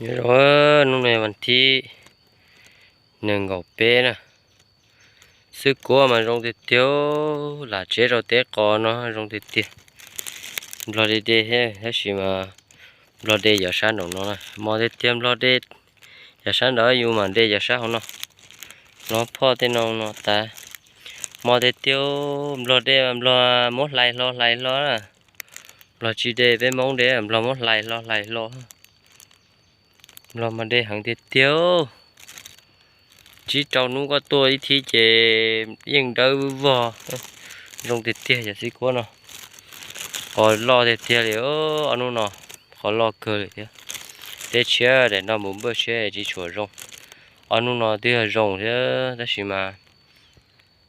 Nyob zoo, hnub no vas thib nees nkaum peb na. Xwb kuab mas zoo tiag tiag, lam tsev rau teb qos no zoo tiag tiag. Nplog de de thiab, tab sis mas nplog de yog sab nraum no na, mos tiag tiag. Nplog de yog sab nraud, yus mam de yog sab hauv no. Nplog phoj tej no no tas, mos tiag tiag. Nplog de mas nplog muab hlais hlo hlais hlo na. Nplog tsis de peb Hmoob de, nplog muab hlais hlo hlais hlo. Nplog mas de heev tiag tiag. Tsib rau hnub koj tuaj ib thib ces yeej dawb vog. Zoo tiag tiag yog xwb kuab no. Qos loj tiag tiag li, ob hnub no qos loj kawg li thiab. Teb tshiab daim no mus npaj tshiab tsis tshua zoo. Ob hnub no twb yog zoo thiab, tab sis mas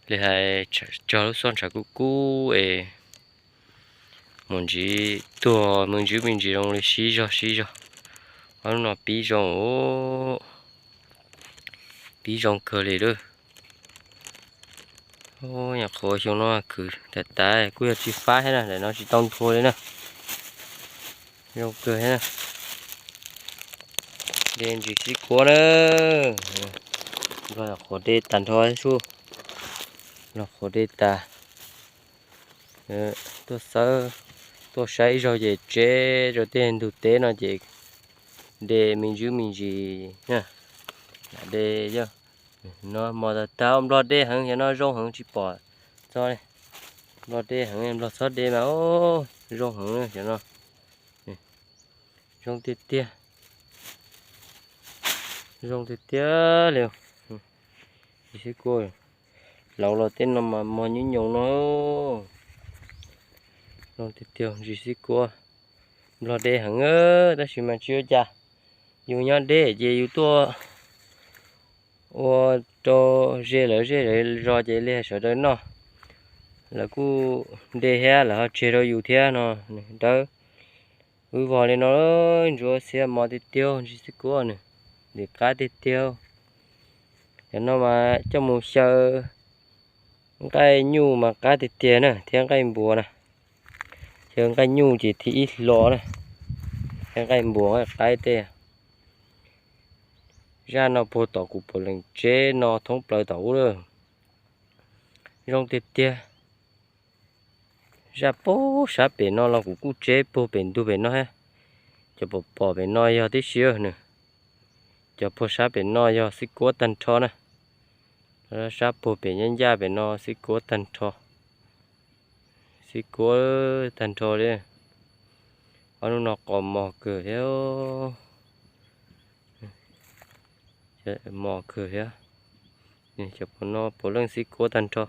li hais cog lub xoj ntshav kub kub es mus ntsib tuag me ntsis me ntsis zoo li sib zog sib zog. Ob hnub no pib zoo, pib zoo kawg li lawm. Nyuam qhuav xyoo no khwv tas tas kuj yog tsis fab thiab na, daim no tsis tau nthua li na. Zoo kawg thiab na. De ntsis xib kuab na. Nplog nyuam qhuav de tag nrho xwb. Nyuam qhuav de tas. Tuaj xawb, tuaj saib ib zaug ces tseb rau tej ntug teb no ces de me ntsis me ntsis na. Lam de, no mos tag tag, nplog de heev, cov no zoo heev tsis pom txog li. Nplog de heev, nplog txhob de mas zoo heev cov no. Zoo tiag tiag. Zoo tiag tiag li. Xib kuab laus los tej no mas mos nyob nyoos no. Zoo tiag tiag ntsis xib kuab. Nplog de heev, tab sis mas tsis ua cas. Yus nyob deb ces yus tuaj ua rau ze lawv zej lawv zos ces li sawv daws noj. Lawv kuj de thiab lawv ho tseg rau yus thiab no, nws dawb vog li no. Ntsuab xiab mos tiag tiag ntsis xib kuab nws, lim qab tiag tiag. Cov no mas coj mus xyaw nqaij nyuj mas qab tiag tiag na, thiab nqaij npua na. Xyaw nqaij nyuj ces thiaj ib hlo na, thiab nqaij npua nqaij qaib tej. Zaj no puag tom kuv puav leej tseb no thoob plaws tom ub lawm. Zoo tiag tiag. Zaj puag sab pem no los kuv kuj tseb puag pem ntug pem no thiab. Cov pom pom pem no yog tib si nws. Cov puag sab pem no yog xib kuab tag nrho na. Sab puag pem ncaj ncaj pem no xib kuab tag nrho. Xib kuab tag nrho li. Ob hnub no qos mos kawg thiab. Mos kawg thiab. Cov no puav leej xib kuab tag nrho.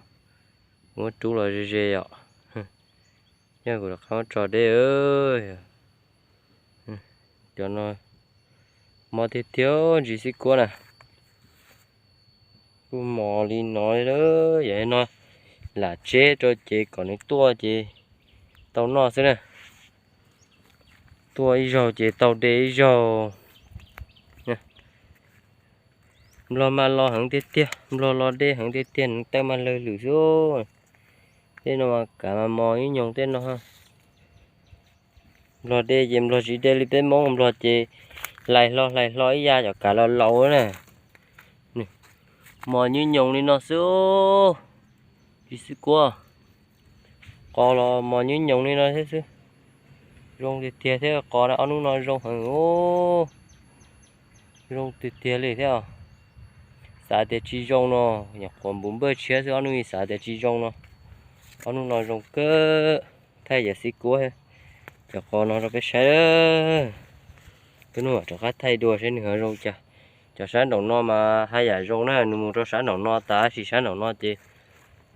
Muab rub los ze ze os. Yog kuv rov qab muab tso deb. Cov no mos tiag tiag ntsis xib kuab na. Kuj mos li no li lawm, yog no lam tseb rau ces kom nws tuaj ces tau noj xwb na. Tuaj ib zaug ces tau de ib zaug. Nplog mas los heev tiag tiag, nplog los de heev tiag tiag, nws tej mas lawg lwm xwb. Tej no mas kav mas mos nyob nyoos tej no. Nplog de ces nplog tsis de li peb Hmoob, nplog ces hlais hlo hlais hlo ib yam cov kav laus laus na. Mos nyob nyoos li no xwb. Ntsis xib kuab, qos los mos nyob nyoos li no thiab xwb. Zoo tiag tiag thiab, qos ob hnub no zoo heev. Zoo tiag tiag li thiab. Xav tias tsis zoo no, nyuam qhuav npus npaj tshiab xwb, ob hnub xav tias tsis zoo no. Ob hnub no zoo kawg, thaij yam xib kuab cov qos no rau peb saib. Tus hnub mam rov qab thaij dua saib nws ho zoo cas. Cov sab nraum no mas haj yam zoo na, nws mus rau sab nraum no tas sis sab nraum no ces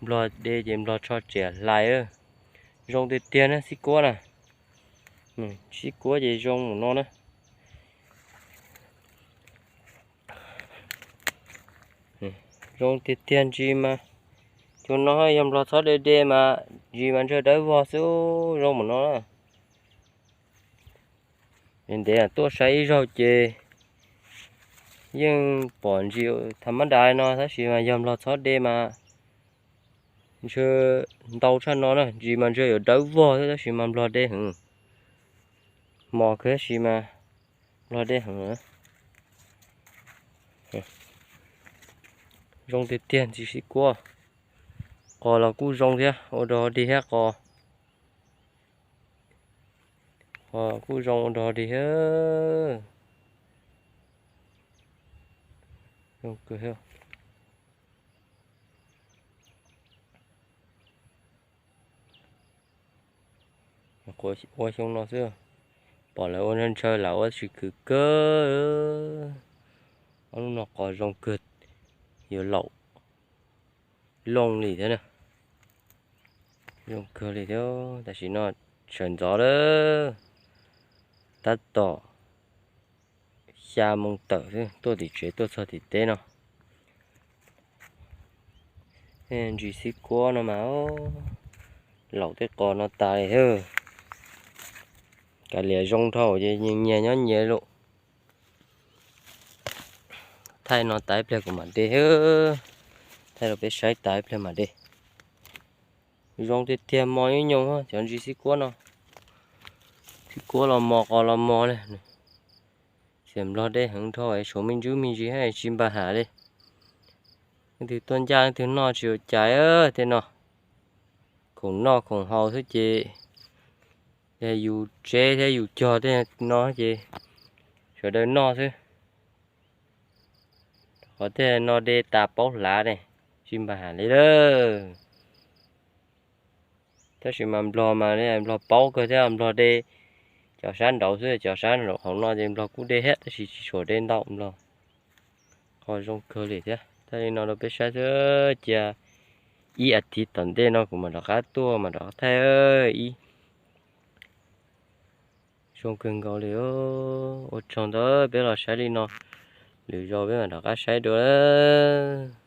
nplog de ces nplog tsho tsiam hlais. Zoo tiag tiag na xib kuab na. Xib kuab ces zoo mus no na. Zoo tiag tiag ntsis mas. Cov no yog nplog txhob de de mas ntsis mas ntsawg dawb vog xwb, zoo mus no na. Ntev tuaj saib ib zaug ces yeej pom ntsis tham mab das no, tab sis mas yog nplog txhob de mas ntshe ntau tshaj no na, ntsis mas ntshe yuav dawb vog thiab, tab sis mas nplog de heev. Mos kawg tab sis mas nplog de heev. Zoo tiag tiag ntsis xib kuab. Qos los kuj zoo thiab, ua dog dig thiab qos. Qos kuj zoo ua dog dig thiab. Zoo kawg thiab. Ua xyoo no xwb, pom lawv ua ntshaw lam ua tsis khwv kawg. Ob lub no qos zoo kawg, yuav laum looj li thiab na. Zoo kawg li thiab, tam sim no sawv ntxov lawm, tab tom xya moo tawm xwb, tuaj tim tsev tuaj txog tim teb no. Ntsis xib kuab no mas laum tej qos no tas li thiab. Kav liam zoo dhau ces nyias nyias nyob nyias lawm. Thaij no tas ib pliag kuv mam de thiab. Thaij rau peb saib tas ib pliag mam de. Zoo tiag tiag mos ib nyoog cov ntsis xib kuab no. Xib kuab los mos qos los mos li. Xiam nplog deb heev dhau es tshuav me ntsis me ntsis thiab tsis npaj ham li. Leej twg tuaj ncaj leej twg noj tsis ua cas tej no. Khoom noj khoom haus xwb ces yog yus tseb thiab yus cog tej no ces sawv daws noj xwb. Qhov tej no de tas paub hlav ne, tsis npaj ham li lawm. Tab sis mas nplog mas nplog paub kawg thiab, nplog de cov sab nraud xwb, cov sab nraud hauv no ces nplog kuj de thiab tab sis tsis tshua de ntau nplog. Qos zoo kawg li thiab. Thaij li no rau peb saib xwb, cia ib as thiv tom ntej no kuv mam rov qab tuaj mam rov qab thaij ib. Zoo kawg nkaus li. Ua tsaug ntau, peb los saib li no, lwm zaus peb mam rov qab saib dua.